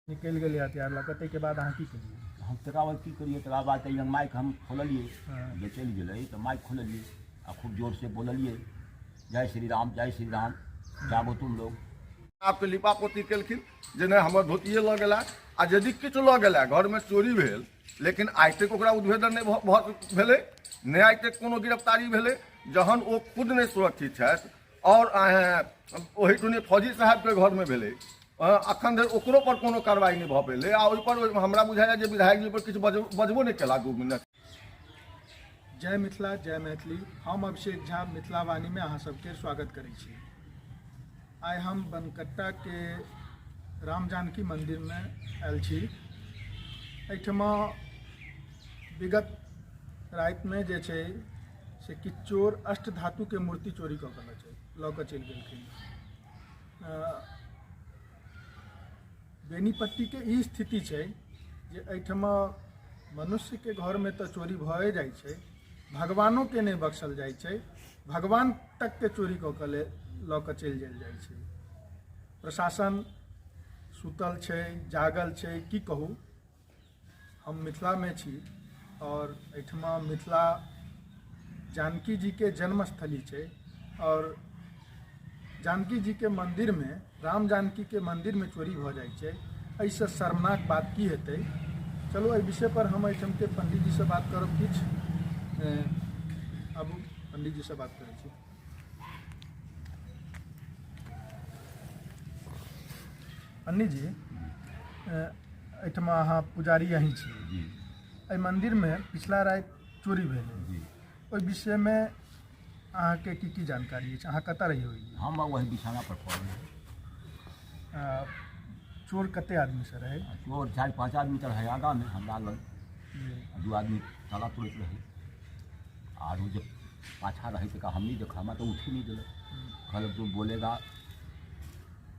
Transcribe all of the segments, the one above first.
निकलि गेलै हथियार लऽ कऽ, ताहिके बाद अहाँ की केलियै? हम तकरा बाद की करियै? तकरा बाद तऽ माइक हम खोललियै। जे चलि गेलै तऽ माइक खोललियै आ खूब जोरसँ बोललियै, जय श्री राम, जय श्री राम, जागो तुम लोग। आपके लिपा पोती केलखिन जे नहि, हमर धोतिए लऽ गेला। आ यदि किछु लऽ गेला, घरमे चोरी भेल, लेकिन आइ तक ओकरा उद्भेदन नहि भऽ भेलै, नहि आइ तक कोनो गिरफ्तारी भेलै। जहन ओ खुद नहि सुरक्षित छथि आओर ओहिठुनी फौजी साहबके घरमे भेलै, अखन धरि ओकरो पर कोनो कार्रवाई नहि भऽ पेलै। आ ओहिपर हमरा बुझाइए जे विधायक जी पर किछु बजबो नहि केला 2 मिनट। जय मिथिला, जय मैथिली। हम अभिषेक झा मिथिला वाणीमे अहाँ सबके स्वागत करै छी। आइ हम बनकट्टाके राम जानकी मन्दिरमे आयल छी। एहिठमा विगत रातिमे जे छै से किछु चोर अष्ट धातुके मूर्ति चोरी कऽ कऽ लऽ कऽ चलि गेलखिन। बेनीपट्टीके ई स्थिति छै जे एहिठमा मनुष्यके घरमे तऽ चोरी भए जाइ छै, भगवानोके नहि बख्शल जाइ छै, भगवान तकके चोरी कऽ कऽ लऽ कऽ चलि जायल जाइ छै। प्रशासन सुतल छै, जागल छै, की कहू? हम मिथिलामे छी आओर एहिठमा मिथिला जानकी जीके जन्मस्थली छै आओर जानकी जीके मन्दिरमे, राम जानकीके मन्दिरमे चोरी भऽ जाइ छै। एहिसँ शर्मनाक बात की हेतै? चलू, एहि विषयपर हम एहिठामके पण्डीजीसँ बात करब किछु। आबू, पण्डीजीसँ बात करै छी। पंडीजी, एहिठमा अहाँ पुजारी अहीं छी? जी। एहि मन्दिरमे पिछला राति चोरी भेलै। जी। ओहि विषयमे अहाँके की की जानकारी अछि? अहाँ कतऽ रहियै ओहि दिन? हम वही बिछाना पर पड़ल रही। चोर कते आदमी से रहै? आ चोर 4-5 आदमी तऽ रहै आगाँमे हमरा लग। आ 2 आदमी ताला तोड़ैत रहै, आरो जे पाछा रहै तकरा हम नहि देख, हमरा तऽ उठि नहि देलक। कहलक, जो बोलेगा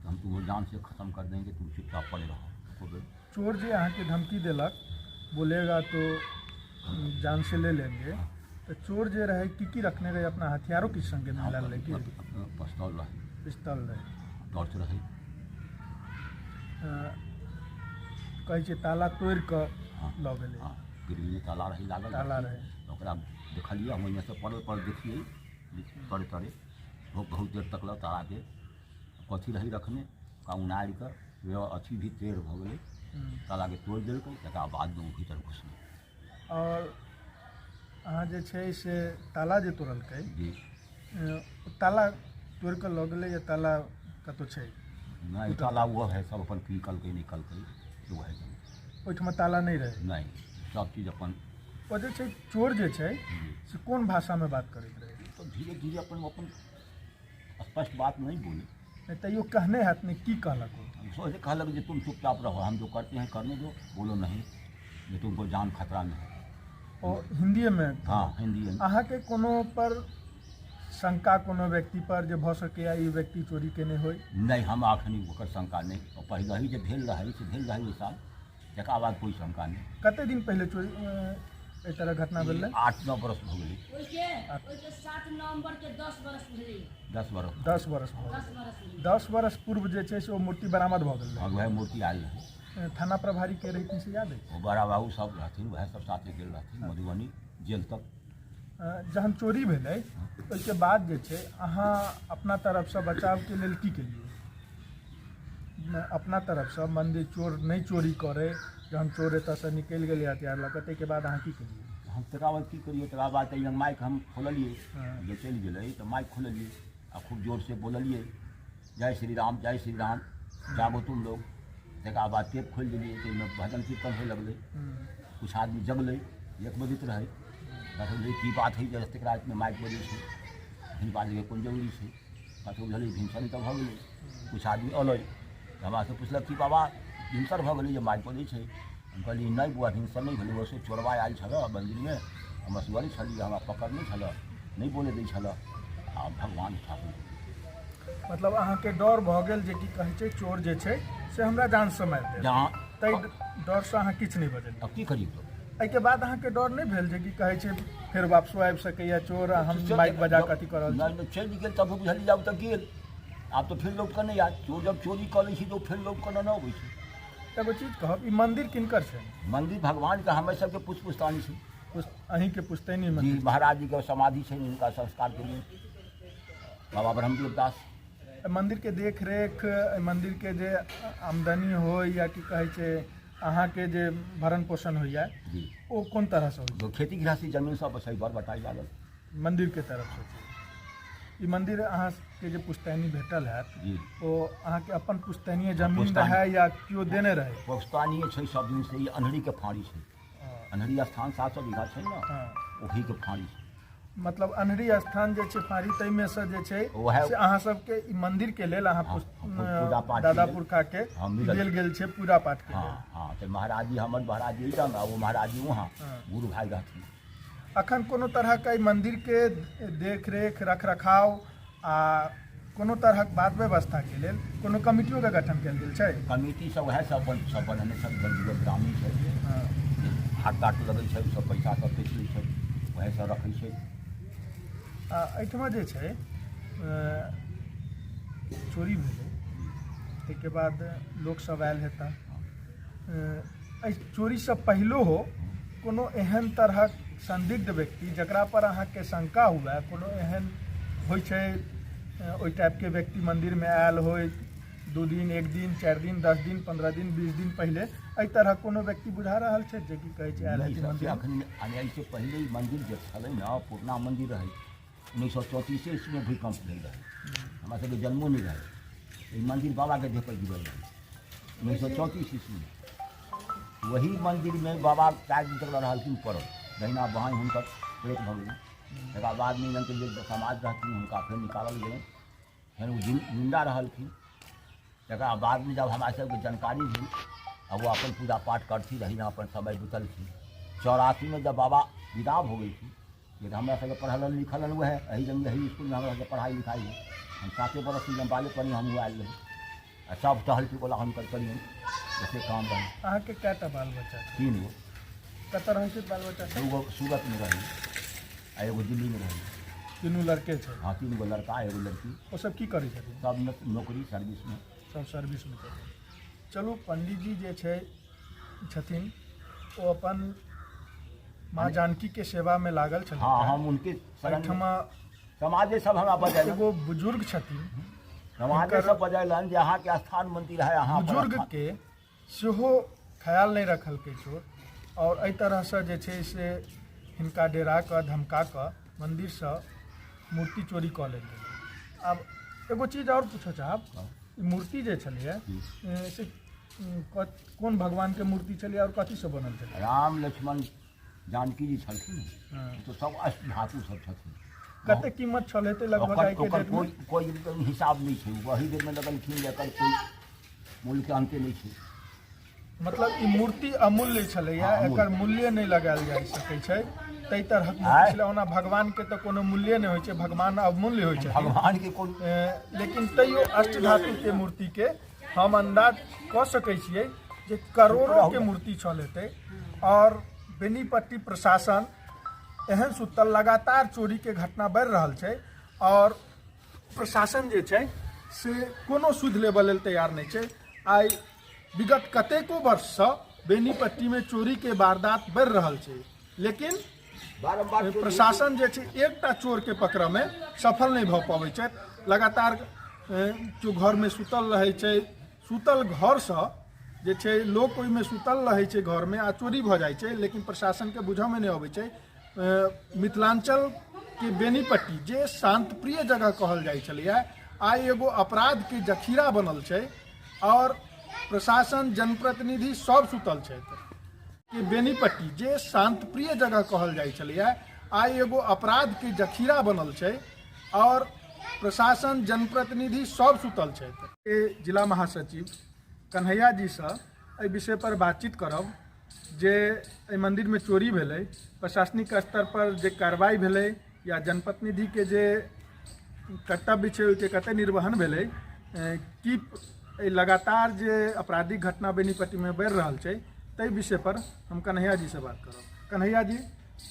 तो हम तुमको जान से खत्म कर देंगे, तुम चुपचाप पड़े रहो। एको बेर चोर जे अहाँके धमकी देलक, बोलेगा तो जान से ले लेंगे, तऽ चोर जे रहै की की रखने रहै अपना हथियारो किछु संगे मिलल रहै की? पिस्तौल रहै। पिस्तौल रहै। टॉर्च रहै। कहै छै ताला तोड़ि कऽ लऽ गेलै। हँ, ग्रिलमे ताला रहै लागल। ताला रहै। ओकरा देखलियै हम ओहिमे से पड़ल पर देखियै तरे तरे बहुत बहुत देर तकलक तालाके कथी रहै रखने, ओकरा उनारि कऽ अथी भी टेढ़ भऽ गेलै, तालाके तोड़ि देलकै, तकरा बादमे ओ भीतर घुसलै। आओर अहाँ जे छै से ताला जे तोड़लकै? जी। ताला तोड़ि कऽ लऽ गेलै या ताला कतहु छै? नहि, ताला ओ है सब अपन की कलकै नहि कलकै ओ है। ओहिठमा ताला नहि रहै? नहि, सब चीज अपन। ओ जे छै चोर जे छै से कोन भाषामे बात करैत रहै? तऽ धीरे धीरे अपन अपन स्पष्ट बात नहीं बोले। नहि, तैयो कहने हैत ने, की कहलक ओ? सोचे कहलक जे तुम चुपचाप रहो, हम जो करते हैं करने दो, बोलो नहीं, नहीं तुमको जान खतरा में है। ओ हिन्दीएमे? हाँ, हिंदी में। अहाँके कोनो पर शंका, कोनो व्यक्ति पर जे भऽ सकैए ई व्यक्ति चोरी केने होय? नहि, हम अखनी ओकर शंका नहि। पहिले ही जे भेल रहै से भेल रहै ओहि साल, तकरा बाद कोइ शंका नहि। कते दिन पहिले चोरी एहि तरह घटना भेलै? 8-9 बरस भऽ गेलै। ओहिके 7 नवम्बरके 10 बरस भेलै। 10 बरस। 10 बरस भऽ 10 गेलै। बरस भेलै। 10 बरस पूर्व जे छै से ओ मूर्ति बरामद भऽ गेल रहै। आओर वएह मूर्ति आयल रहै। थाना प्रभारी के रहथिन से याद अछि? ओ बड़ा बाबू सब रहथिन, वएह सब साथे गेल रहथिन मधुबनी जेल तक। जहन चोरी भेलै ओहिके बाद जे छै अहाँ अपना तरफसँ बचावके लेल की केलियै? अपना तरफसँ मन्दिर चोर नहि चोरी करै, जहन चोर एतऽसँ निकलि गेलै हथियार लऽ कऽ, ताहिके बाद अहाँ की केलियै? हम तकरा बाद की करियै? तकरा बाद तऽ माइक हम खोललियै। जे चलि गेलै तऽ माइक खोललियै आ खूब जोरसँ बोललियै, जय श्री राम, जय श्री राम, जागो तुम लोग। तकरा बाद टेप खोलि देलियै तऽ ओहिमे भजन कीर्तन होइ लगलै। किछु आदमी जगलै, 1 बजैत रहै। देखलियै की बात हइ जे एतेक रातिमे माइक बजै छै, एहन बाजैके कोन जरूरी छै? कतहु बुझलियै भिनसर तऽ भऽ गेलै। किछु आदमी अयलै तऽ हमरासँ पुछलक कि बाबा, भिनसर भऽ गेलै जे माइक बजै छै? हम कहलियै, नहि बौआ, भिनसर नहि भेलै, ओसभ चोरबा आयल छलऽ मन्दिरमे, हम असगरे छलियै, हमरा पकड़ने छलऽ, नहि बोलऽ दै छलऽ आ भगवान ठाकुर। मतलब अहाँके डर भऽ गेल जे की कहै छै चोर जे छै से हमरा जानसँ मारि देत? जहाँ ताहि डरसँ अहाँ किछु नहि बजलियै? आब की करियै तऽ। एहिके बाद अहाँके डर नहि भेल जे की कहै छै फेर वापसो आबि सकैए चोर आ हम माइक बजा कऽ अथी कऽ रहल छी? नहि नहि, चलि गेल तब बुझलियै आब तऽ गेल, आब तऽ फेर लौट कऽ नहि आयत। चोर जब चोरी कऽ लै छै तऽ ओ फेर लौट कऽ नहि अबै छै। एगो चीज कहब, ई मंदिर किनकर छै? मंदिर भगवान के हमें सबके पुष्प पुस्तानी छै। अहीं के पुश्तैनी जी मंदिर? महाराज जी के समाधि छै, हुनका संस्कार के लिए बाबा ब्रह्मदेव दास। एहि मंदिर के देख रेख, एहि मंदिर के जे आमदनी होइ या की कहै छै अहाँके जे भरण पोषण होइया, जी, ओ कोन तरहसँ होइ? जो खेती गृहस्थी जमीन सब छै, बर बटाई लागल। मंदिर के तरफसँ छै? ई मंदिर अहाँके जे पुश्तैनी भेटल हैत, जी, ओ अहाँके अपन पुश्तैनी जमीन पुश्तैनी। रहै या केओ देने रहै? पुस्तानीय छै सब दिन से। ई अन्हरी के फाँड़ी छै। अन्हरी स्थान 700 बीघा छै ने, ओही के फाँड़ी छै। मतलब अन्हरी स्थान जे छै फाँड़ी, ताहिमे से जे छै वएह। से अहाँ सबके ई मंदिर के लेल अहाँ पूजा पाठ के दादा लेल। पुरखा के हाँ, मिलल। देल गेल छै पूजा पाठ के लेल। हाँ, तऽ महाराज जी, हमर महाराज जी एहिठाम आ ओ महाराज जी वहाँ, गुरु भाई रहथिन। अखन कोनो तरहक एहि मंदिर के देख रेख, रख रखाव आ कोनो तरहक बात व्यवस्था के लेल कोनो कमिटियो के गठन कयल गेल छै? कमिटी सब वएह सब अपन सब बनेने सब गरीब ग्रामीण छै जे हाट ताट लगै छै, ओ सब पैसा सब बेच लै छै, वएह सब रखै छै। आ एहिठमा जे छै चोरी भेलै, ताहिके बाद लोकसभ आयल हेता। एहि चोरीसँ पहिलो हो कोनो एहन तरहक संदिग्ध व्यक्ति जकरा पर अहाँके शंका हुए, कोनो एहन होइ छै ओहि टाइपके व्यक्ति मंदिरमे आयल होय 2 दिन, 1 दिन, 4 दिन, 10 दिन, 15 दिन, 20 दिन पहिले, एहि तरहक कोनो व्यक्ति बुझा रहल छै जे की कहै छै आयल नहि हेतै सबसे मंदिर? अखन एहिसँ पहिले ई मंदिर जे छलै ने, पुरना मंदिर रहै। 1934 ईस्वीमे भूकम्प भेल रहै, हमरा सबके जन्मो नहि रहै। ई मंदिर बाबाके देह पर गिरल रहै 1934 ईस्वीमे। वही मंदिरमे बाबा 4 दिन तक रहलखिन पड़ल, दहिना बाँहि हुनकर प्रेत भऽ गेलै। तकर बादमे इनके जे समाज रहथिन, हुनका फेर निकालल गेलनि, फेर ओ जिन्दा रहलखिन। तकरा बादमे जब हमरा सबके जानकारी भेल आ ओ अपन पूजा पाठ करथिन रहिना, अपन समय बितलखिन। 84मे जब बाबा विदा भऽ गेलखिन, जे हमरा सबके पढ़ल लिखल वएह एहि रंग एहि इसकुलमे हमरा सबके पढ़ाइ लिखाइ भेल। हम 7 बरस जब बाले पढ़ी हमहूँ आयल रही आ सब टहल टिकोला हुनकर करियनि जते काम रहै। अहाँके कएटा बाल बच्चा छै? 3 गो। कतऽ रहै छै बाल बच्चा सब? 2 गो सूरतमे रहै आ एगो दिल्लीमे रहै। तीनू लड़के छै? हाँ, 3 गो लड़का, एगो लड़की। ओ सब की करै छथिन? सब नौकरी सर्विसमे। सब सर्विसमे छथिन। चलू, पंडीजी जे छै छथिन, ओ अपन माँ जानकी के सेवामे लागल छथिन। हाँ, हम उनके शरण में- एहिठमा समाजे सब हमरा बजेलन। एगो बुजुर्ग छथिन। समाजे सब बजेलन जे अहाँके स्थान मंदिर है, अहाँ अपन बुजुर्ग स्थान- के सेहो ख्याल नहि रखलकै चोर आओर एहि तरहसँ जे छै से हिनका डेरा कऽ, धमका कऽ मन्दिरसँ मूर्ति चोरी कऽ लेल गेलै। आब एगो चीज आओर पूछऽ चाहब, ई मूर्ति जे छलैए से कोन भगवानके मूर्ति छलैए आओर कथीसँ बनल छलै? राम लक्ष्मण जानकी जी छलखिन। तो सब अष्ट धातु सब छथिन। कते कीमत छल हेतै लगभग ओकर आइके ओकर डेटमे? कोई कोई हिसाब नहि छै। वही बेरमे लगलखिन जे एकर कोई मूल्यके अन्ते नहि छै। मतलब ई मूर्ति अमूल्य छलैया? हाँ, अमूल्य। एकर मूल्य नहि लगायल जा सकै छै, ताहि तरहक मूर्ति आँय? छलै। ओना भगवानके तऽ कोनो मूल्य नहि होइ छै, भगवान अमूल्य होइ छथिन। भगवान के कोन लेकिन तैयो अष्टधातुके मूर्तिके हम अन्दाज कऽ सकै छियै जे करोड़ोके मूर्ति छल हेतै। आओर बेनीपट्टी प्रशासन एहन सुतल, लगातार चोरीके घटना बढ़ि रहल छै आओर प्रशासन जे छै से कोनो सुधि लेबऽ लेल तैयार नहि छै। आइ विगत कतेको वर्षसँ बेनीपट्टीमे चोरीके वारदात बढ़ि रहल छै, लेकिन बारम्बार चोरी- प्रशासन जे छै एकटा चोरके पकड़ऽमे सफल नहि भऽ पबै छै। लगातार जो घरमे सुतल रहै छै, सुतल घरसँ जे छै लोक ओहिमे सुतल रहै छै घरमे आ चोरी भऽ जाइ छै, लेकिन प्रशासनके बुझऽमे नहि अबै छै। मिथिलाञ्चलके बेनीपट्टी जे शान्तप्रिय जगह कहल जाइ छलैए, आइ एगो अपराधके जखीरा बनल छै आओर प्रशासन, जनप्रतिनिधि सब सुतल छथि। के बेनीपट्टी जे शान्तप्रिय जगह कहल जाइ छलैए, आइ एगो अपराधके जखीरा बनल छै आओर प्रशासन, जनप्रतिनिधि सब सुतल छथि। ए जिला महासचिव कन्हैया जीसँ एहि विषय पर बातचीत करब जे एहि मन्दिरमे चोरी भेलै, प्रशासनिक स्तर पर जे कार्रवाई भेलै या जनप्रतिनिधिके जे कर्तव्य छै ओहिके कते निर्वहन भेलै, की एहि लगातार जे आपराधिक घटना बेनीपट्टीमे बढ़ि रहल छै, ताहि विषय पर हम कन्हैया जीसँ बात करब। कन्हैया जी,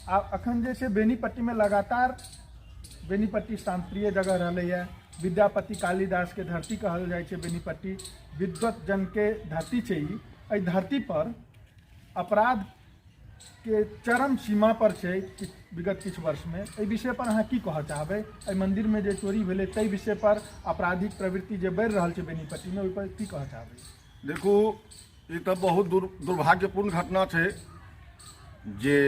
आब अखन जे छै बेनीपट्टीमे लगातार, बेनीपट्टी शान्तप्रिय जगह रहलैए, विद्यापति कालिदासके धरती कहल जाइ छै बेनीपट्टी, विद्वत जनके धरती छै ई। एहि धरती पर अपराध के चरम सीमा पर छै विगत किछु वर्षमे। एहि विषय पर अहाँ की कहऽ चाहबै? एहि मन्दिरमे जे चोरी भेलै ताहि विषय पर आपराधिक प्रवृत्ति जे बढ़ि रहल छै बेनीपट्टीमे, ओहि पर की कहऽ चाहबै? देखू, ई तऽ बहुत दुर्भाग्यपूर्ण घटना छै जे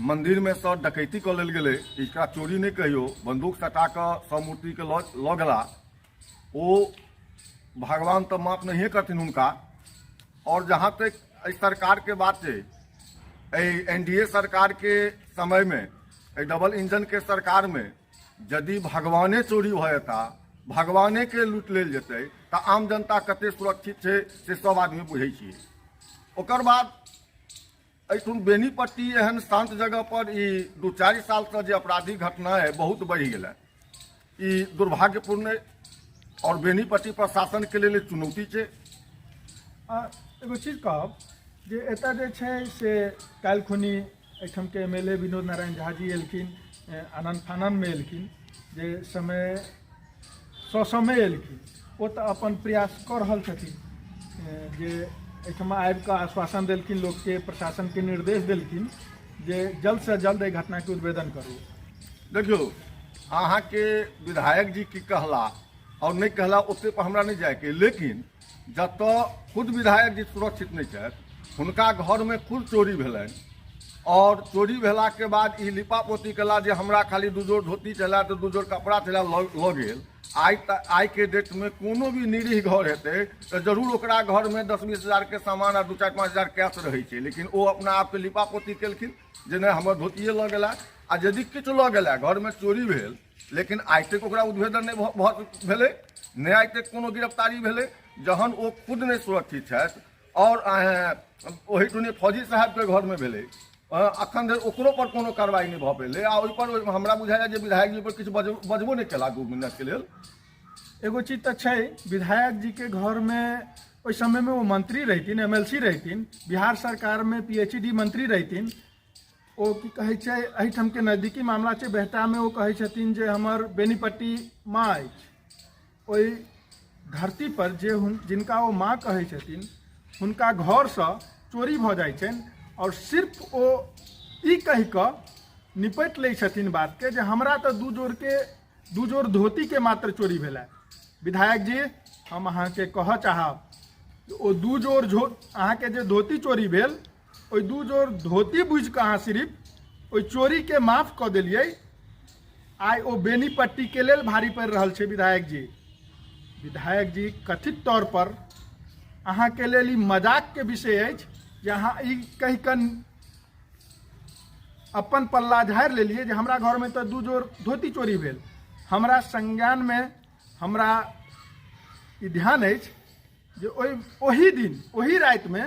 मन्दिरमे सँ डकैती कऽ लेल गेलै। एकरा चोरी नहि कहियौ, बन्दूक सटा कऽ सब मूर्तिके लऽ गेला। ओ भगवान तऽ माफ नहिए करथिन हुनका। आओर जहाँ तक एहि सरकारके बात छै, एहि एन डी ए सरकारके समयमे, एहि डबल इंजनके सरकारमे यदि भगवाने चोरी भऽ जेता, भगवानेके लूटि लेल जेतै, तऽ आम जनता कते सुरक्षित छै से सब आदमी बुझै छियै। ओकर बाद एहिठाम बेनीपट्टी एहन शान्त जगह पर ई 2-4 सालसँ जे आपराधिक घटना है बहुत बढ़ि गेलै। ई दुर्भाग्यपूर्ण अइ आओर बेनीपट्टी प्रशासनके लेल चुनौती छै। एगो चीज कहब जे एतऽ जे छै से काल्हि खुनी एहिठामके M L A Vinod Narayan Jha ji एलखिन, आनन फाननमे एलखिन, जे समय ससमय एलखिन। ओ तऽ अपन प्रयास कऽ रहल छथिन जे एहिठाम आबि कऽ आश्वासन देलखिन लोकके, प्रशासनके निर्देश देलखिन जे जल्दसँ जल्द एहि घटनाके उद्भेदन करू। देखियौ, अहाँके विधायक जी की कहला आओर नहि कहला ओते पर हमरा नहि जायके, लेकिन जतऽ खुद विधायक जी सुरक्षित नहि छथि, हुनका घरमे खुद चोरी भेलनि आओर चोरी भेलाके बाद ई लिपापोती कयला जे हमरा खाली 2 जोड़ धोती छलए तऽ 2 जोड़ कपड़ा छलए लऽ गेल। आइके डेटमे कोनो भी निरीह घर हेतै तऽ जरूर ओकरा घरमे 10-20 हजारके सामान आ 2-4-5 हजार कैश रहै छै, लेकिन ओ अपना आपके लिपापोती केलखिन जे नहि हमर धोतिए लऽ गेला। आ यदि किछु लऽ गेला, घरमे चोरी भेल, लेकिन आइ तक ओकरा उद्भेदन नहि भऽ भेलै, नहि आइ तक कोनो गिरफ्तारी भेलै। जहन ओ खुद नहि सुरक्षित छथि आओर ओहिठुनी फौजी साहबके घरमे भेलै, अखन धरि ओकरो पर कोनो कार्रवाई नहि भऽ पेलै। आ ओहिपर हमरा बुझाइए जे विधायक जी पर किछु बजबो नहि केला 2 मिनटके लेल। एगो चीज तऽ छै, विधायक जीके घरमे ओहि समयमे ओ मंत्री रहिथिन, एम एल सी रहिथिन, बिहार सरकारमे पी एच डी मंत्री रहिथिन। ओ की कहै छै, एहिठामके नजदीकी मामला छै बेहटामे, ओ कहै छथिन जे हमर बेनीपट्टी माँ अछि। ओहि धरती पर जे जिनका ओ माँ कहै छथिन हुनका घरसँ चोरी भऽ जाइ छनि आओर सिर्फ ओ ई कहि कऽ निपटि लै छथिन बातके जे हमरा तऽ 2 जोड़ धोतीके मात्र चोरी भेलै। विधायक जी, हम अहाँके कहऽ चाहब ओ 2 जोड़ अहाँके जे धोती चोरी भेल ओहि 2 जोड़ धोती बुझिकऽ अहाँ सिर्फ ओहि चोरीके माफ कऽ देलियै। आइ ओ बेनीपट्टीके लेल भारी पड़ि रहल छै। विधायक जी, विधायक जी, कथित तौर पर अहाँके लेल ई मजाकके विषय अछि जे अहाँ ई कहि कऽ अपन पल्ला झाड़ि लेलियै जे हमरा घरमे तऽ 2 जोड़ धोती चोरी भेल। हमरा संज्ञानमे हमरा ई ध्यान अछि जे ओहि दिन ओहि रातिमे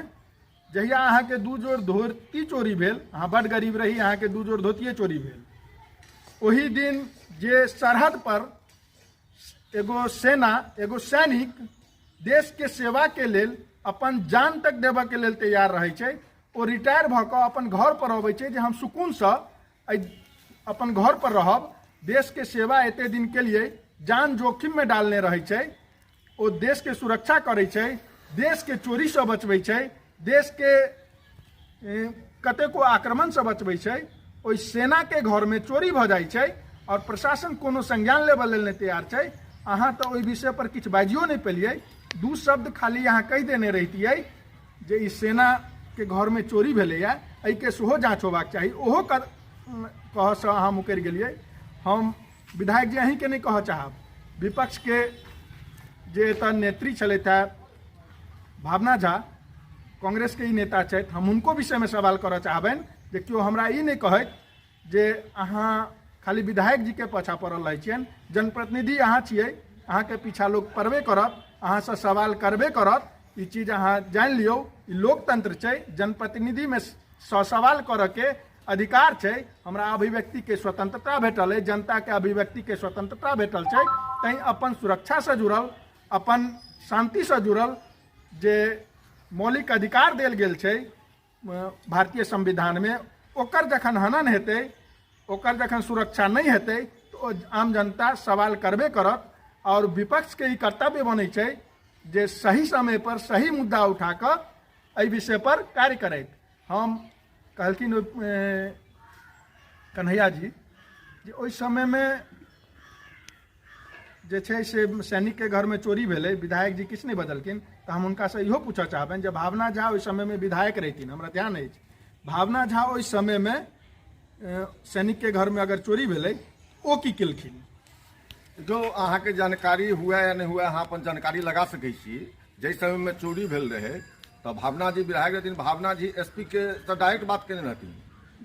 जहिया अहाँके 2 जोड़ धोती चोरी भेल, अहाँ बड्ड गरीब रही, अहाँके 2 जोड़ धोतिए चोरी भेल, ओहि दिन जे सरहद पर एगो सेना, एगो सैनिक देशके सेवाके लेल अपन जान तक देबऽके लेल तैयार रहै छै, ओ रिटायर भऽ कऽ अपन घर पर अबै छै जे हम सुकूनसँ एहि अपन घर पर रहब, देशके सेवा एते दिन केलियै, जान जोखिममे डालने रहै छै, ओ देशके सुरक्षा करै छै, देशके चोरीसँ बचबै छै, देशके कतेको आक्रमणसँ बचबै छै, ओहि सेनाके घरमे चोरी भऽ जाइ छै आओर प्रशासन कोनो संज्ञान लेबऽ लेल नहि तैयार छै। अहाँ तऽ ओहि विषय पर किछु बाजियो नहि पेलियै, 2 शब्द खाली अहाँ कहि देने रहितियै जे ई सेनाके घरमे चोरी भेलैए, एहिके सेहो जाँच होबाक चाही, ओहो कहऽसँ अहाँ मुकरि गेलियै। हम विधायक जी अहीँके नहि कहऽ चाहब, विपक्षके जे एतऽ नेत्री छलथि हेँ भावना झा, कांग्रेसके ई नेता छथि, हम हुनको विषयमे सवाल करऽ चाहबनि जे केओ हमरा ई नहि कहथि जे अहाँ खाली विधायक जीके पाछाँ पड़ल रहै छियनि, जनप्रतिनिधि अहाँ छियै, अहाँके पीछा लोक पड़बे करत, अहाँसँ सवाल करबे करत। ई चीज अहाँ जानि लियौ, ई लोकतंत्र छै, जनप्रतिनिधिमे सँ सवाल करऽके अधिकार छै। हमरा अभिव्यक्तिके स्वतंत्रता भेटल अछि, जनताके अभिव्यक्तिके स्वतंत्रता भेटल छै, तैँ अपन सुरक्षासँ जुड़ल, अपन शान्तिसँ जुड़ल जे मौलिक अधिकार देल गेल छै भारतीय संविधानमे, ओकर जखन हनन हेतै, ओकर जखन सुरक्षा नहि हेतै तऽ ओ आम जनता सवाल करबे करत। आओर विपक्षके ई कर्तव्य बनै छै जे सही समय पर सही मुद्दा उठा कऽ एहि विषय पर कार्य करैत। हम कहलखिन कन्हैया जी जे ओहि समयमे जे छै से सैनिकके घरमे चोरी भेलै, विधायक जी किछु नहि बदलखिन। तऽ हम हुनकासँ इहो पूछऽ चाहबनि जे भावना झा ओहि समयमे विधायक रहिथिन, हमरा ध्यान अछि, भावना झा ओहि समयमे सैनिकके घरमे अगर चोरी भेलै ओ की केलखिन? जो अहाँके जानकारी हुए या नहि हुए, अहाँ अपन जानकारी लगा सकै छी। जाहि समयमे चोरी भेल रहै तऽ भावना जी विधायक रहथिन, भावना जी एस पी के तऽ डायरेक्ट बात केने रहथिन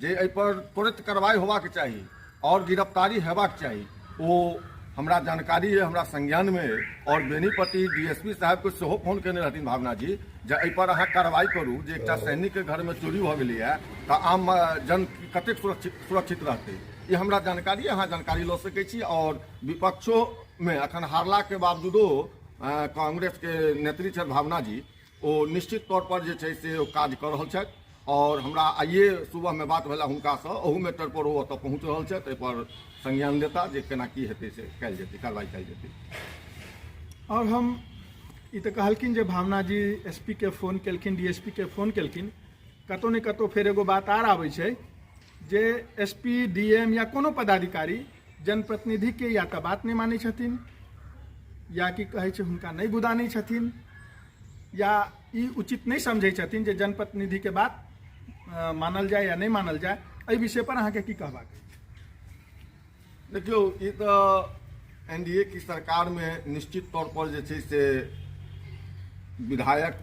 जे एहिपर तुरंत कार्रवाई होबाक चाही आओर गिरफ्तारी हेबाक चाही। ओ हमरा जानकारी अइ, हमरा संज्ञानमे अइ। आओर बेनीपट्टी डी एस पी साहेबके सेहो फोन केने रहथिन भावना जी जे एहिपर अहाँ कार्रवाई करू, जे एकटा सैनिकके घरमे चोरी भऽ गेलैए तऽ आम जन कतेक सुरक्षित रहतै। ई हमरा जानकारी, अहाँ जानकारी लऽ सकै छी। आओर विपक्षोमे अखन हारलाके बावजूदो कांग्रेसके नेत्री छथि भावना जी, ओ निश्चित तौर पर जे छै से ओ काज कऽ रहल छथि। आओर हमरा आइए सुबहमे बात भेला हुनकासँ, ओहू मैटर पर ओ ओतऽ पहुँच रहल छथि, एहिपर संज्ञान लेता जे केना की हेतै से कयल जेतै, कार्रवाई कयल जेतै। आओर हम ई तऽ कहलखिन जे भावना जी एस पी के फोन केलखिन, डी एस पी के फोन केलखिन, कतहु ने कतहु फेर एगो बात आर आबै छै जे एस पी, डी एम या कोनो पदाधिकारी जनप्रतिनिधिके या तऽ बात नहि मानै छथिन, या की कहै छै हुनका नहि गुदानै छथिन, या ई उचित नहि समझै छथिन जे जनप्रतिनिधिके बात मानल जाय या नहि मानल जाय। एहि विषय पर अहाँके की कहबाक अछि? देखियौ, ई तऽ एन डी ए की सरकारमे निश्चित तौर पर जे छै से विधायक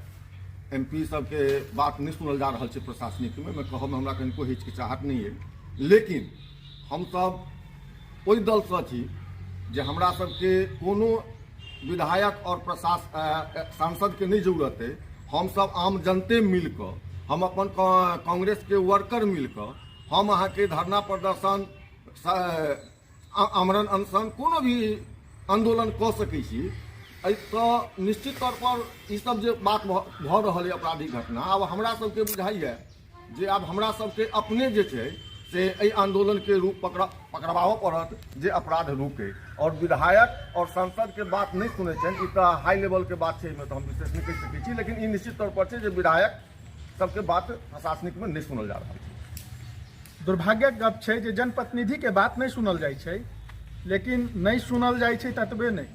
एम पी सबके बात नहि सुनल जा रहल छै प्रशासनिकमे, मे कहबमे हमरा कनिको हिचकिचाहट नहि अइ। लेकिन हमसब ओहि दलसँ छी जे हमरा सबके कोनो विधायक आओर सांसदके नहि जरूरत अइ। हमसब आम जनते मिलकऽ, हम अपन कांग्रेसके वर्कर मिलकऽ हम अहाँके धरना प्रदर्शन, आमरण अनशन, कोनो भी आन्दोलन कऽ सकै छी। एहिसँ निश्चित तौर पर ईसब जे बात भऽ रहल अइ आपराधिक घटना, आब हमरा सबके बुझाइए जे आब हमरा सबके अपने जे छै से एहि आन्दोलनके रूप पकड़बाबऽ पड़त जे अपराध रुकै। आओर विधायक आओर सांसदके बात नहि सुनै छनि, ई तऽ हाई लेवलके बात छै, एहिमे तऽ हम विशेष नहि कहि सकै छी। लेकिन ई निश्चित तौर पर छै जे विधायक सबके बात प्रशासनिकमे नहि सुनल जा रहल छै। दुर्भाग्यक गप छै जे जनप्रतिनिधिके बात नहि सुनल जाइ छै। लेकिन नहि सुनल जाइ छै ततबे नहि,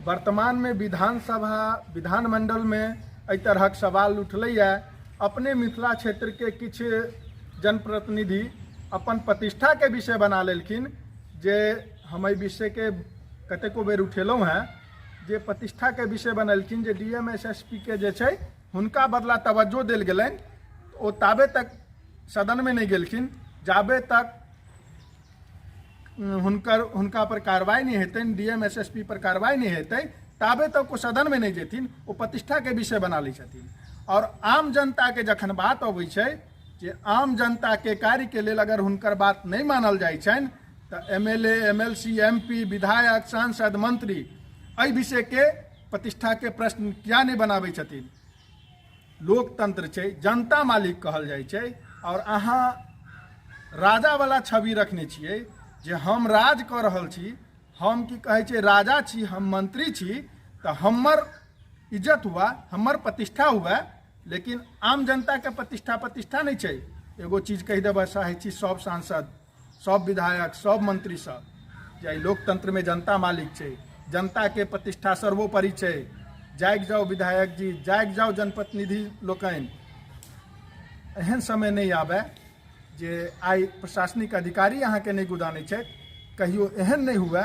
वर्तमानमे विधानसभा विधानमंडलमे एहि तरहक सवाल उठलैए। अपने मिथिला क्षेत्रके किछु जनप्रतिनिधि अपन प्रतिष्ठाके विषय बना लेलखिन जे हम एहि विषयके कतेको बेर उठेलहुँ हेँ, जे प्रतिष्ठाके विषय बनेलखिन जे D M S S P के जे छै हुनका बदला तवज्जो देल गेलनि, ओ ताबे तक सदनमे नहि गेलखिन जाबे तक हुनका पर कार्रवाई नहि हेतनि, D M S S P पर कार्रवाई नहि हेतै ताबे तक ओ सदनमे नहि जेथिन। ओ प्रतिष्ठाके विषय बना लै छथिन। आओर आम जनताके जखन बात अबै छै जे आम जनताके कार्यके लेल अगर हुनकर बात नहि मानल जाइ छनि तऽ M L A, M L C, M P, विधायक, सांसद, मंत्री एहि विषयके प्रतिष्ठाके प्रश्न किया नहि बनाबै छथिन? लोकतंत्र छै, जनता मालिक कहल जाइ छै, आओर अहाँ राजावला छवि रखने छियै जे हम राज कऽ रहल छी, हम की कहै छै राजा छी, हम मंत्री छी, तऽ हमर इज्जत हुआ, हमर प्रतिष्ठा हुआ, लेकिन आम जनताके प्रतिष्ठा प्रतिष्ठा नहि छै। एगो चीज कहि देबऽ चाहै छी सब सांसद, सब विधायक, सब मंत्री सब जे एहि लोकतंत्रमे जनता मालिक छै, जनताके प्रतिष्ठा सर्वोपरि छै। जागि जाउ विधायक जी, जागि जाउ जनप्रतिनिधि लोकनि। एहन समय नहि आबय जे आइ प्रशासनिक अधिकारी अहाँके नहि गुदानै छथि, कहियो एहन नहि हुए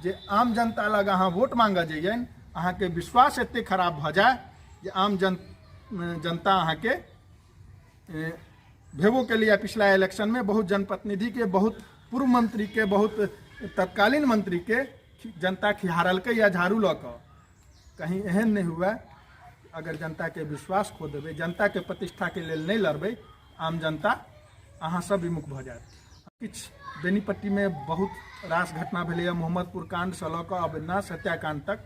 जे आम जनता लग अहाँ वोट मांगऽ जइयनि, अहाँके विश्वास एते खराब भऽ जाय जे आम जनता अहाँके भेबो के लिए पिछला इलेक्शन में बहुत जनप्रतिनिधि के, बहुत पूर्व मंत्री के, बहुत तत्कालीन मंत्री के जनता खिहारलकै या झाड़ू लऽ कऽ। कहीं एहन नहि हुए अगर जनता के विश्वास खो देबै, जनता के प्रतिष्ठा के लेल नहि लड़बै, आम जनता अहाँ सब विमुख भऽ जायत। किछु बेनीपट्टी में बहुत रास घटना भेलैए, मोहम्मदपुर कांडसँ लऽ कऽ अविनाश हत्याकांड तक।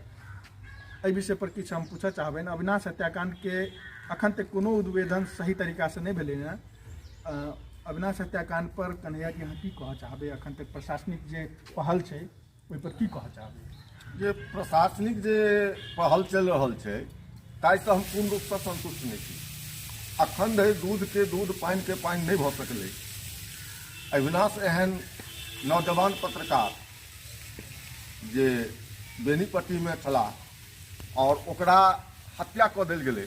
एहि विषय पर किछु हम पूछऽ चाहबनि। अविनाश हत्याकांडके अखन तक कोनो उद्भेदन सही तरीकासँ नहि भेलै हँ। अविनाश हत्याकांड पर कन्हैया जी अहाँ की कहऽ चाहबै? अखन तक प्रशासनिक जे पहल छै ओहि पर की कहऽ चाहबै? जे प्रशासनिक जे पहल चलि रहल छै ताहिसँ हम पूर्ण रूपसँ सन्तुष्ट नहि छी। अखन धरि दूधके दूध पानिके पानि नहि भऽ सकलै। अविनाश एहन नौजवान पत्रकार जे बेनीपट्टीमे छलाह आओर ओकरा हत्या कऽ देल गेलै।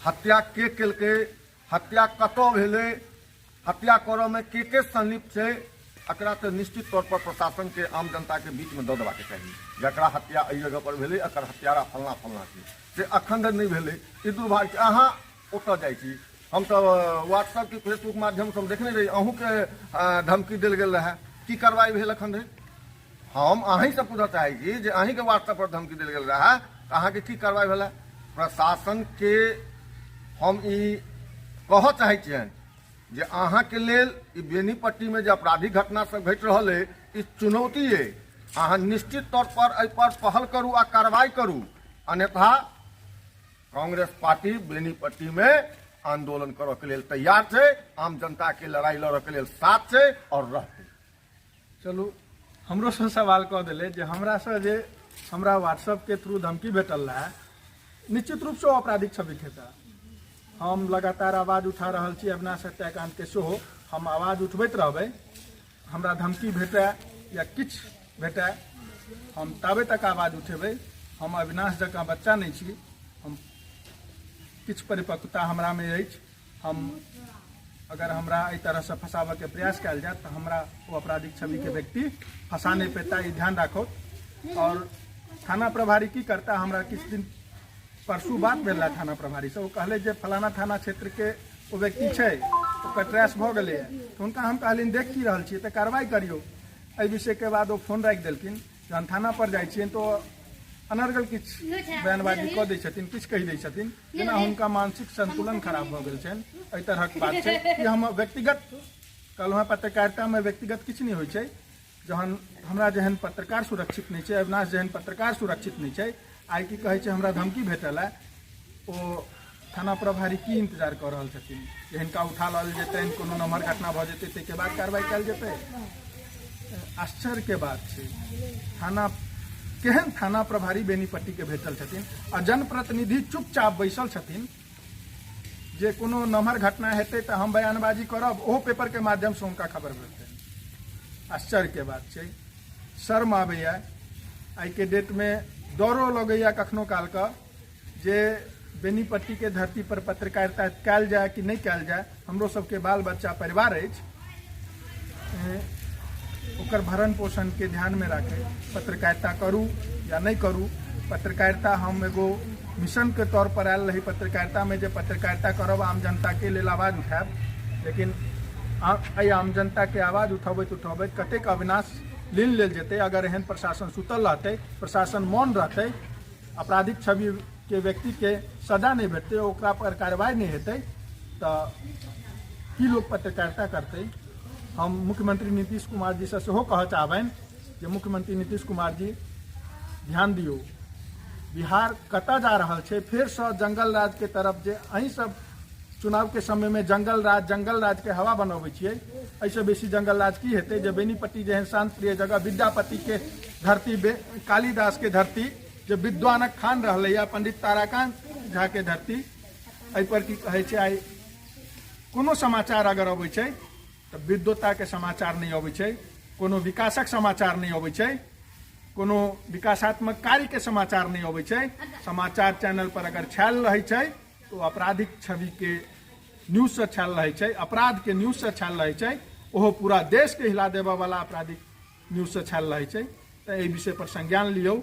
हत्या के केलकै, हत्या कतऽ भेलै, हत्या करऽमे के के संलिप्त छै, एकरा तऽ निश्चित तौर पर प्रशासनके आम जनताके बीचमे दऽ देबाक चाही। जकरा हत्या एहि जगह पर भेलै, एकर हत्यारा फलना फलना छै, से अखन धरि नहि भेलै। ई दुर्भाग्य। अहाँ ओतऽ जाइ छी, हम तऽ व्हाट्सएप कि फेसबुक माध्यमसँ हम देखने रही, अहूँके धमकी देल गेल रहए, की कार्रवाई भेल अखन धरि? हम अहीँसँ पूछऽ चाहै छी जे अहीँके व्हाट्सएप पर धमकी देल गेल रहए तऽ अहाँके की कार्रवाई भेलै? प्रशासनके हम ई कहऽ चाहै छियनि जे अहाँके लेल ई बेनीपट्टीमे जे आपराधिक घटना सब घटि रहल अइ, ई चुनौती अइ। अहाँ निश्चित तौर पर एहिपर पहल करू आ कार्रवाई करू, अन्यथा कांग्रेस पार्टी बेनीपट्टीमे आंदोलन करऽ के लेल तैयार छै, आम जनताके लड़ाई लड़ऽ के लेल साथ छै आओर रहतै। चलू, हमरोसँ सवाल कऽ देलै जे हमरासँ जे हमरा व्हाट्सएपके थ्रू धमकी भेटल रहए, निश्चित रूपसँ ओ आपराधिक छवि हेता। हम लगातार आवाज उठा रहल छी, अविनाश हत्याकांडके सेहो हम आवाज उठबैत रहबै। हमरा धमकी भेटए या किछु भेटए, हम ताबे तक आवाज उठेबै। हम अविनाश जकाँ बच्चा नहि छी, हम किछु परिपक्वता हमरामे अछि। हम अगर हमरा एहि तरहसँ फँसाबऽके प्रयास कयल जायत तऽ हमरा ओ आपराधिक छविके व्यक्ति फँसा नहि पेता, ई ध्यान राखो। आओर थाना प्रभारी की करता, हमरा किछु दिन परसू बात भेल रहए थाना प्रभारीसँ, ओ कहले जे फलाना थाना क्षेत्रके ओ व्यक्ति छै, ओकर ट्रैश भऽ गेलैए। तऽ हुनका हम कहलियनि देख की रहल छियै, तऽ कार्रवाइ करियौ एहि विषयके बाद। ओ फोन राखि देलखिन। जहन थाना पर जाइ छियनि तऽ ओ अनर्गल किछु बयानबाजी कऽ दै छथिन, किछु कहि दै छथिन, जेना हुनका मानसिक संतुलन खराब भऽ गेल छनि, एहि तरहक बात छै। ई हम व्यक्तिगत कहलहुँ हँ, पत्रकारितामे व्यक्तिगत किछु नहि होइ छै। जहन हमरा जेहन पत्रकार सुरक्षित नहि छै, अविनाश जेहन पत्रकार सुरक्षित नहि छै, आइ की कहै छै हमरा धमकी भेटल है, ओ थाना प्रभारी की इंतजार कऽ रहल छथिन जे हिनका उठा लऽ जेतनि, कोनो नम्हर घटना भऽ जेतै, ताहिके बाद कार्रवाई कयल जेतै? आश्चर्यके बात छै। थाना केहन थाना प्रभारी बेनीपट्टीके भेटल छथिन आ जनप्रतिनिधि चुपचाप बैसल छथिन जे कोनो नम्हर घटना हेतै तऽ हम बयानबाजी करब, ओहो पेपरके माध्यमसँ हुनका खबर भेटतनि। आश्चर्यके बात छै, शर्म आबैए। आइके डेटमे डरो लगैए कखनो कालके जे बेनीपट्टीके धरती पर पत्रकारिता कयल जाय कि नहि कयल जाय। हमरो सबके बाल बच्चा परिवार अछि, ओकर भरण पोषणके ध्यानमे राखै पत्रकारिता करू या नहि करू। पत्रकारिता हम एगो मिशनके तौर पर आयल रही पत्रकारितामे, जे पत्रकारिता करब, आम जनताके लेल आवाज उठायब। लेकिन एहि आम जनताके आवाज उठबैत उठबैत कतेक अविनाश लीन लेल जेतै? अगर एहन प्रशासन सुतल रहतै, प्रशासन मौन रहतै, आपराधिक छविके व्यक्तिके सजा नहि भेटतै, ओकरा पर कार्रवाई नहि हेतै, तऽ की लोक पत्रकारिता करतै? हम मुख्यमंत्री नीतीश कुमार जीसँ सेहो कहऽ चाहबनि जे मुख्यमंत्री नीतीश कुमार जी, ध्यान दियौ, बिहार कतऽ जा रहल छै। फेरसँ जंगल राजके तरफ, जे अहीं सब चुनावके समयमे जंगल राज जंगल राजके हवा बनबै छियै, एहिसँ बेसी जंगल राज की हेतै? जे बेनीपट्टी जेहन शान्त प्रिय जगह, विद्यापतिके धरती, कालिदासके धरती, जे विद्वानक खान रहलैए, पंडित ताराकांत झाके धरती, एहिपर की कहै छै, आइ कोनो समाचार अगर अबै छै तऽ विद्वताके समाचार नहि अबै छै, कोनो विकासक समाचार नहि अबै छै, कोनो विकासात्मक कार्यके समाचार नहि अबै छै। समाचार चैनल पर अगर छायल रहै छै तऽ ओ आपराधिक छविके न्यूजसँ छायल रहै छै, अपराधके न्यूजसँ छायल रहै छै, ओहो पूरा देशके हिला देबऽवला आपराधिक न्यूजसँ छायल रहै छै। तऽ एहि विषय पर संज्ञान लियौ।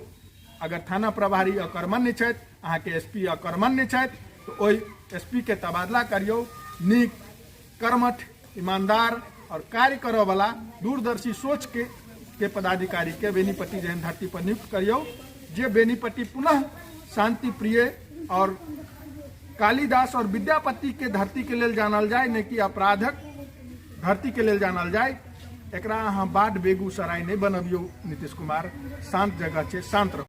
अगर थाना प्रभारी अकर्मण्य छथि, अहाँके एस पी अकर्मण्य छथि, तऽ ओहि एस पी के तबादला करियौ। नीक, कर्मठ, ईमानदार और कार्य करऽवला दूरदर्शी सोच के पदाधिकारी के बेनीपट्टी जेहन धरती पर नियुक्त करियौ, जे बेनीपट्टी पुनः शांति प्रिय और कालिदास और विद्यापति के धरती के लेल जानल जाय, नहि कि अपराधक धरती के लेल जानल जाय। एकरा अहाँ बाढ़ बेगूसराय नहि बनबियौ नीतीश कुमार। शांत जगह छै, शांत रहू।